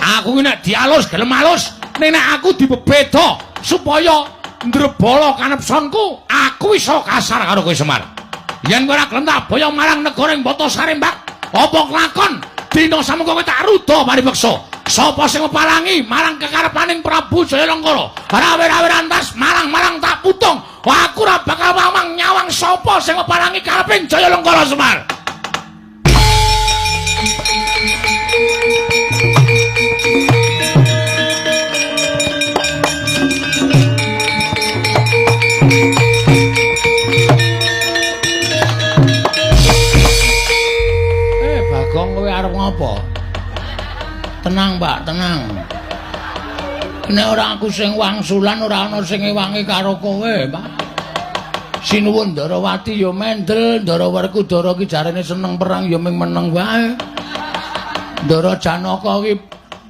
Aku ki nek dialus gelem alus, ning nek aku dibebeda supaya ndrebala kanepsonku, aku iso kasar karo kowe Semar. Yen kowe ora gelem tak boyong marang negara ing Bata Sarembak, apa kelakon dina samengko kowe tak ruda paripeksa. Sapa sing mepalangi marang kekarepaning Prabu Jayalengkara? Rawe-rawe rantas marang-marang tak putung. Aku ora bakal wawang nyawang sapa sing mepalangi kareping Jayalengkara Semar. Bagong kowe arep ngopo? Tenang, Pak, tenang. Nek ora aku sing wangsulan ora ana sing ngewangi karo kowe, Pak. Sinuwun Ndarawati ya mendel, Ndara Werkudara ki jarene seneng perang ya ming meneng wae. Ndara Janaka ki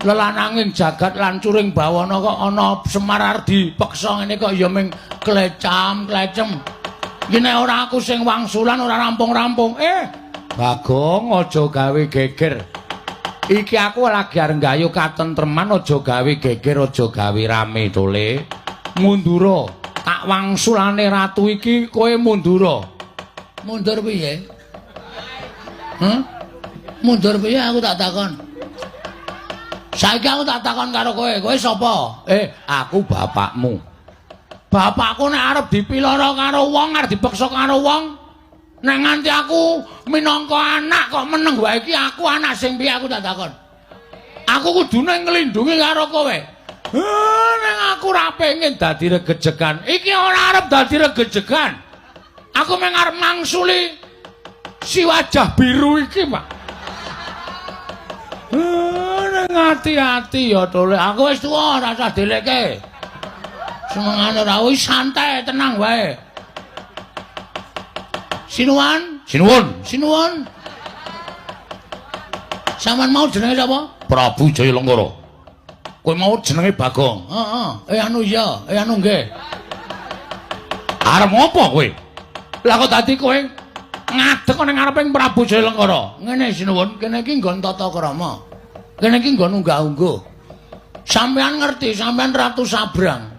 lelananging jagat lan curing bawana kok ana Semar arep dipeksa ngene kok ya ming klecam-klecem. Iki nek ora aku sing wangsulan ora rampung-rampung. Bagong aja gawe geger. Iki aku lagi arep nggayuh katentreman, aja gawe geger, aja gawe rame tole. Mundura, tak wangsulane ratu iki kowe mundura. Mundur piye? Hah? Mundur piye aku tak takon. Saiki aku tak takon karo kowe, kowe sapa? Aku bapakmu. Bapakku nek arep dipiloro karo wong, arep dipeksa karo wong, nek nganti aku minangka anak kok meneng wae iki aku anak sing piye aku tak takon. Aku kudune nglindungi karo kowe. Ning aku ora pengen dadi regejegan. Iki ora arep dadi regejegan. Aku mung arep mangsuli si wajah biru iki, Pak. Ning ati-ati ya tole. Aku wis tuwa ora usah dilekke. Senengane ora wis santai, tenang wae. Sinuwun, Sinuwun, sinuwun. Sampeyan mau jenenge sapa? Prabu Jayalengkara. Kowe mau jenenge Bagong. Heeh. Anu iya, anu nggih. Arep ngopo kowe? Lah kok dadi kowe ngadeg ning ngareping Prabu Jayalengkara? Ngene sinuwun, kene iki nggon tata krama. Kene iki nggon unggah-ungguh. Sampeyan ngerti, sampeyan Ratu Sabrang.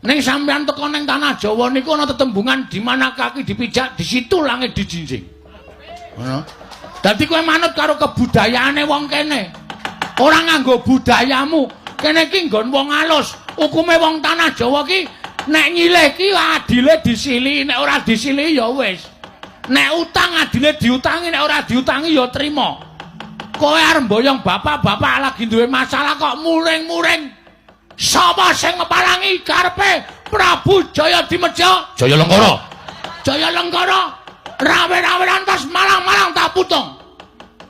Ning sampeyan teko ning tanah Jawa niku ana tetembungan di mana kaki dipijak, di situ langit dijinjing. Ngono. Dadi kowe manut karo kebudayaane wong kene. Ora nganggo budayamu. Kene iki nggon wong alus. Hukume wong tanah Jawa ki nek nyilih ki adile disilihi, nek ora disilihi ya wis. Nek utang adile diutangi, nek ora diutangi ya trima. Kowe arep mboyong bapak-bapak lagi duwe masalah kok muring-muring. Sapa sing ngepalangi karepe Prabu Jaya Dimeja? Jayalengkara. Jayalengkara. Rawe-rawe lantas malang-malang tak putung.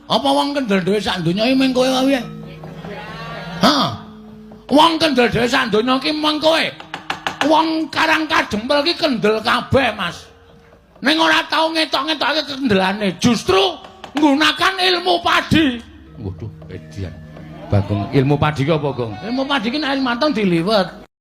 Apa wong kendel dhewe sak donya iki mung kowe wae? Heeh. Wong kendel dhewe sak donya iki mung kowe. Wong Karang Kadempel ki kendel kabeh, Mas. Ning ora tau ngetok-ngetokake kendelane, justru nggunakan ilmu padi. Waduh, edian. Bagong, ilmu padi ki apa, Gong? Ilmu padi ki nek mateng diliwet.